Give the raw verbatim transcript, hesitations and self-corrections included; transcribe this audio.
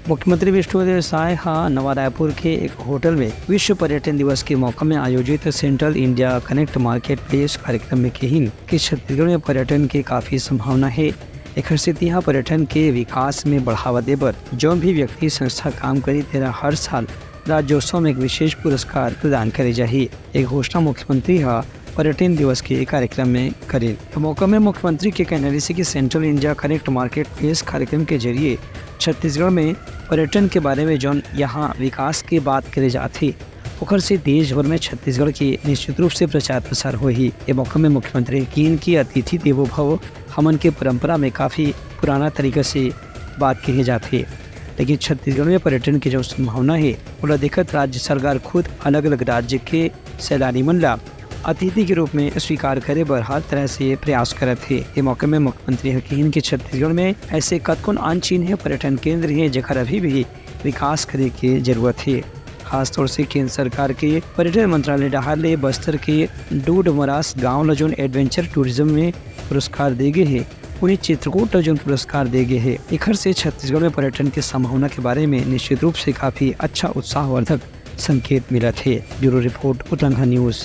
मुख्यमंत्री विष्णुदेव साय ह नवा रायपुर के एक होटल में विश्व पर्यटन दिवस के मौका में आयोजित central India connect market place कार्यक्रम में कहिन कि छत्तीसगढ़ में पर्यटन के काफी संभावना हे। एखर सेती इहाँ पर्यटन के विकास में बढ़ावा दे बर जौन भी व्यक्ति संस्था काम करी, तेला हर साल राज्योत्सव में एक विशेष पुरस्कार प्रदान करे जाही। एक घोषणा मुख्यमंत्री ह पर्यटन दिवस के कार्यक्रम में करिन। ए मौका में मुख्यमंत्री के कहना रहिस कि central India connect market place कार्यक्रम के जरिए छत्तीसगढ़ में पर्यटन के बारे में जौन यहाँ विकास के बात करे जाथे, ओखर से देश भर में छत्तीसगढ़ के निश्चित रूप से प्रचार प्रसार होही। ए मौका में मुख्यमंत्री ह किहिन कि अतिथि देवो भव हमन के परंपरा में काफी पुराना तरीका से बात कहे जाथे, लेकिन छत्तीसगढ़ में पर्यटन के जो संभावना हे, ओला देखत राज्य सरकार खुद अलग-अलग राज्य के सैलानी मन ला अतिथि के रूप में स्वीकार करे बर हर तरह से प्रयास करत हे। ए मौके में मुख्यमंत्री ह किहिन कि छत्तीसगढ़ में ऐसे कतकोन अनचिन्हे पर्यटन केंद्र हे, जेकर अभी भी विकास करे के जरूरत हे। खासतौर से केंद्र सरकार के पर्यटन मंत्रालय डहार ले बस्तर के डूडमरास गांव ल जोन एडवेंचर टूरिज्म में पुरस्कार दे गे हे, उन्हें चित्रकूट ल जोन पुरस्कार दे गे हे, एखर से छत्तीसगढ़ में पर्यटन के संभावना के बारे में निश्चित रूप से काफी अच्छा उत्साहवर्धक संकेत मिलत हे। ब्यूरो रिपोर्ट, उतरंगा न्यूज।